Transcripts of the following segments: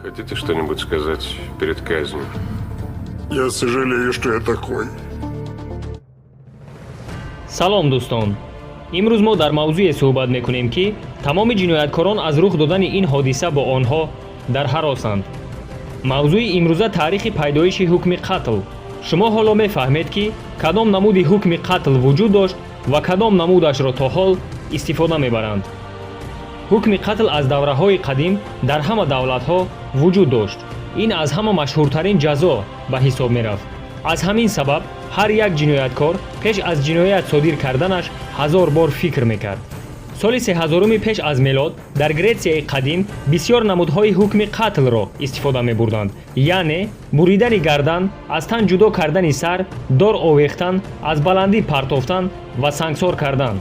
Хотите что-нибудь сказать перед казнью? Я сожалею, что я такой. Салом, дӯстон! Имрӯз мо дар мавзӯе суҳбат мекунем, ки тамоми ҷинояткорон аз рух додани ин ҳодиса бо онҳо дар ҳаросанд. Мавзӯи имрӯза: таърихи пайдоиши ҳукми қатл. Шумо ҳоло мефаҳмед, ки кадом намуди ҳукми қатл вуҷуд дошт ва кадом намудашро то ҳол истифода мебаранд. Ҳукми қатл аз давраҳои қадим дар ҳама давлатҳо вуҷуд дошт. Ин аз ҳама машҳуртарин ҷазо ба ҳисоб мерафт. Аз ҳамин сабаб ҳар як ҷинояткор пеш аз ҷиноят содир карданаш ҳазор бор фикр мекард. Соли сеҳазоруми пеш аз мелод дар Гретсияи қадим бисёр намудҳои ҳукми қатлро истифода мебурданд, яъне буридани гардан, аз тан ҷудо кардани сар, дор овехтан, аз баландӣ партофтан ва сангсор кардан.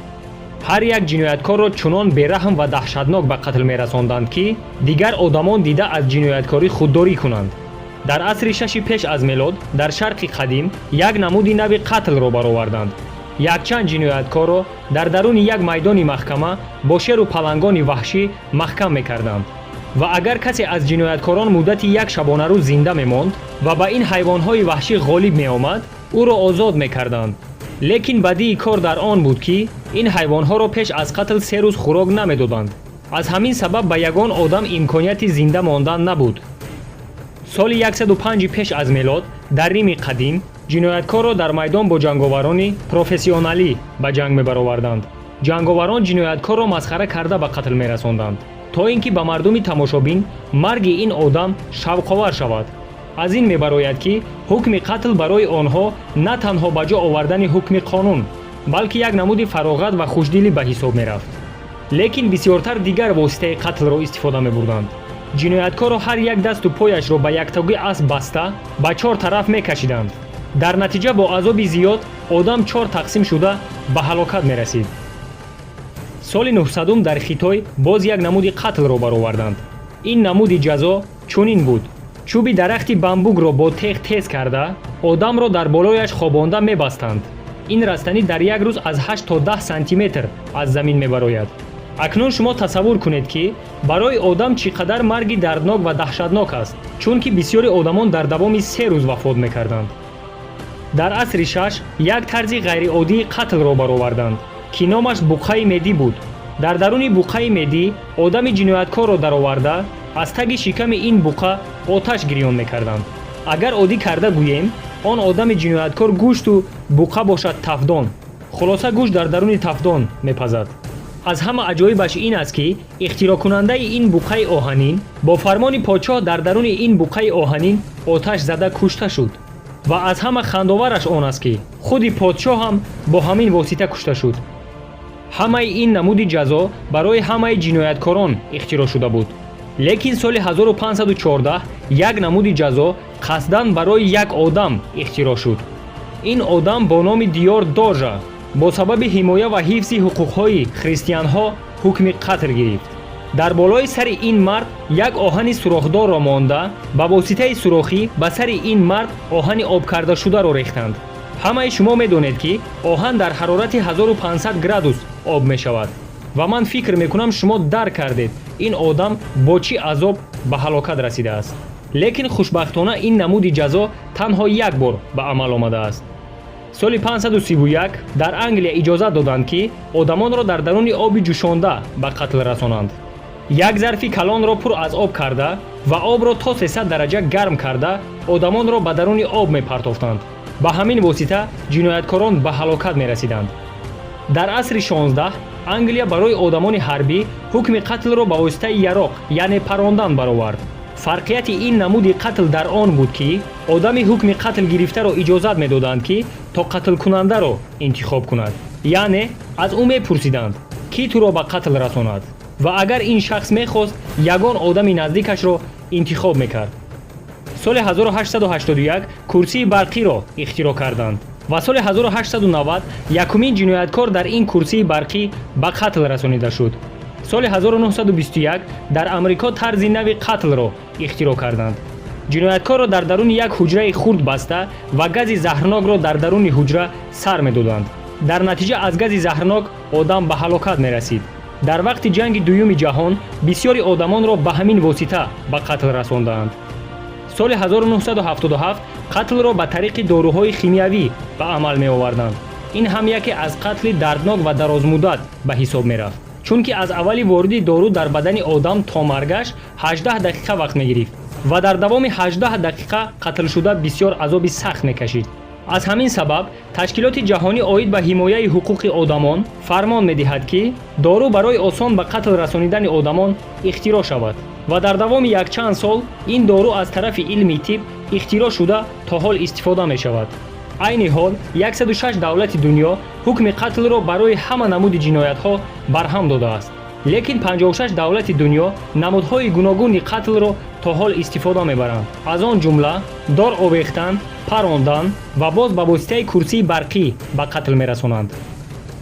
Ҳар як ҷинояткорро чунон бераҳм ва даҳшатнок ба қатл мерасонданд, ки дигар одамон дида аз ҷинояткорӣ худдорӣ кунанд. Дар асри шаши пеш аз мелод дар Шарқи қадим як намуди нави қатлро бароварданд. Якчанд ҷинояткорро дар даруни як майдони маҳкама бо шеру палангони ваҳшӣ маҳкам мекарданд ва агар касе аз ҷинояткорон муддати як шабонарӯз зинда мемонд ва ба ин ҳайвонҳои ваҳшӣ ғолиб меомад, ӯро озод мекарданд. Лекин бадии кор дар он буд, ки ин ҳайвонҳоро пеш аз қатл 3 рӯз хӯрок намедоданд. Аз ҳамин сабаб ба ягон одам имконияти зинда мондан набуд. Соли 105 пеш аз мелод дар Рими қадим ҷинояткорро дар майдон бо ҷанговарони профессионалӣ ба ҷанг мебароварданд. Ҷанговарон ҷинояткорро масхара карда ба қатл мерасонданд, то ин ки ба мардуми тамошобин марги ин одам шавқовар шавад. Аз ин мебарояд, ки ҳукми қатл барои онҳо на танҳо ба ҷо овардани ҳукми қонун, балки як намуди фароғат ва хушдилӣ ба ҳисоб мерафт. Лекин бисёртар дигар воситаи қатлро истифода мебурданд. Ҷинояткорро ҳар як дасту пояшро ба яктоги асп баста, ба чор тараф мекашиданд. Дар натиҷа бо азоби зиёд одам чор тақсим шуда ба ҳалокат мерасид. Соли 900 дар Хитой боз як намуди қатлро бароварданд. Ин намуди ҷазо чунин буд: чӯби дарахти бамбукро бо теғ тез карда, одамро дар болояш хобонда мебастанд. Ин растанӣ дар як рӯз аз 8 то 10 сантиметр аз замин мебарояд. Акнун шумо тасаввур кунед, ки барои одам чӣ қадар марги дарднок ва даҳшатнок аст, чунки бисёри одамон дар давоми 3 рӯз вафот мекарданд. Дар асри шаш як тарзи ғайриоддии қатлро бароварданд, ки номаш буққаи медӣ буд. Дар даруни буққаи медӣ одами ҷинояткорро дароварда, аз таги шиками ин буққа оташ гирён мекарданд. Агар оддӣ карда гӯем, он одами ҷинояткор гӯшту буққа бошад тафдон. Хулоса, гӯшт дар даруни тафдон мепазад. Аз ҳама аҷоибаш ин аст, ки ихтироъкунандаи ин буққаи оҳанин бо фармони подшоҳ дар даруни ин буққаи оҳанин оташ зада кушта шуд. Ва аз ҳама хандовараш он аст, ки худи подшоҳ ҳам бо ҳамин восита кушта шуд. Ҳамаи ин намуди ҷазо барои ҳамаи ҷинояткорон ихтироъ шуда буд. Лекин соли 1514 як намуди ҷазо қасдан барои як одам ихтироъ шуд. Ин одам бо номи Диор Дожа бо сабаби ҳимоя ва ҳифзи ҳуқуқҳои христианҳо ҳукми қатл гирифт. Дар болои сари ин мард як оҳани сурохдорро монда, ба воситаи сурохӣ ба сари ин мард оҳани обкардашударо рехтанд. Ҳамаи шумо медонед, ки оҳан дар ҳарорати 1500 градус об мешавад ва ман фикр мекунам, шумо дарк кардед, ин одам бо чӣ азоб ба ҳалокат расидааст. Лекин хушбахтона ин намуди ҷазо танҳо як бор ба амал омадааст. Соли 531 дар Англия иҷозат доданд, ки одамонро дар даруни оби ҷӯшонда ба қатл расонанд. Як зарфи калонро пур аз об карда ва обро то 300 дараҷа гарм карда, одамонро ба даруни об мепартофтанд. Ба ҳамин восита ҷинояткорон ба ҳалокат мерасиданд. Дар асри 16 Англия барои одамони ҳарбӣ ҳукми қатлро ба воситаи яроқ, яъне парондан баровард. Фарқияти ин намуди қатл дар он буд, ки одами ҳукми қатл гирифтаро иҷозат медоданд, ки то қатлкунандаро интихоб кунад, яъне аз ӯ мепурсиданд, ки туро ба қатл расонад, ва агар ин шахс мехост, ягон одами наздикашро интихоб мекард. Соли 1881 курсии барқиро ихтироъ карданд ва соли 1890 якумин ҷинояткор дар ин курсии барқӣ ба қатл расонида шуд. Соли 1921 дар Амрико тарзи нави қатлро ихтироъ карданд. Ҷинояткорро дар даруни як ҳуҷраи хурд баста ва гази заҳрнокро дар даруни ҳуҷра сар медоданд. Дар натиҷа аз гази заҳрнок одам ба ҳалокат мерасид. Дар вақти ҷанги дуюми ҷаҳон бисёри одамонро ба ҳамин восита ба қатл расондаанд. Соли 1977 қатлро ба тариқи доруҳои химиявӣ ба амал меоварданд. Ин ҳам яке аз қатли дарднок ва дарозмуддат ба ҳисоб мерафт, чунки аз аввали вориди дору дар бадани одам то маргаш 18 дақиқа вақт мегирифт ва дар давоми 18 дақиқа қатлшуда бисёр азоби сахт мекашид. Аз ҳамин сабаб ташкилоти ҷаҳонӣ оид ба ҳимояи ҳуқуқи одамон фармон медиҳад, ки дору барои осон ба қатл расонидани одамон ихтироъ шавад ва дар давоми якчанд сол ин дору аз тарафи илми тиб ихтироъ шуда, то ҳол истифода мешавад. Айни ҳол 106 давлати дунё ҳукми қатлро барои ҳама намуди ҷиноятҳо барҳам додааст, лекин 56 давлати дунё намудҳои гуногуни қатлро то ҳол истифода мебаранд, аз он ҷумла дор овехтан, парондан ва боз ба воситаи курсии барқӣ ба қатл мерасонанд.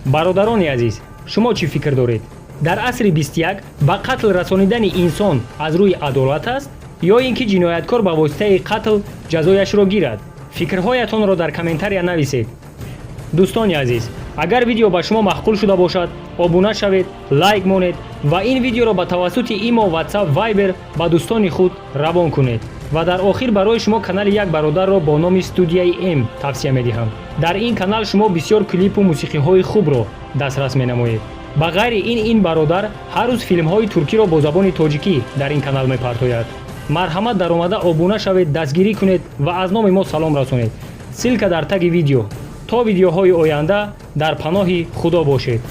Бародарони азиз, шумо чӣ фикр доред? Дар асри 21 ба қатл расонидани инсон аз рӯи адолат аст ё ин ки ҷинояткор ба воситаи қатл ҷазояшро гирад? Фикрҳоятонро дар комментария нависед. Дӯстони азиз, агар видео ба шумо маъқул шуда бошад, обуна шавед, лайк монед ва ин видеоро ба тавассути имо, WhatsApp, Viber ба дӯстони худ равон кунед. Ва дар охир барои шумо канали як бародарро бо номи Студияи М тавсия медиҳам. Дар ин канал шумо бисёр клипу мусиқиҳои хубро дастрас менамоед. Ба ғайри ин, ин бародар ҳар рӯз филмҳои туркиро бо забони тоҷикӣ дар ин канал мепартояд. Марҳамат, даромада обуна шавед, дастгирӣ кунед ва аз номи мо салом расонед. Ссылка дар таги видео. То видеоҳои оянда дар паноҳи Худо бошед.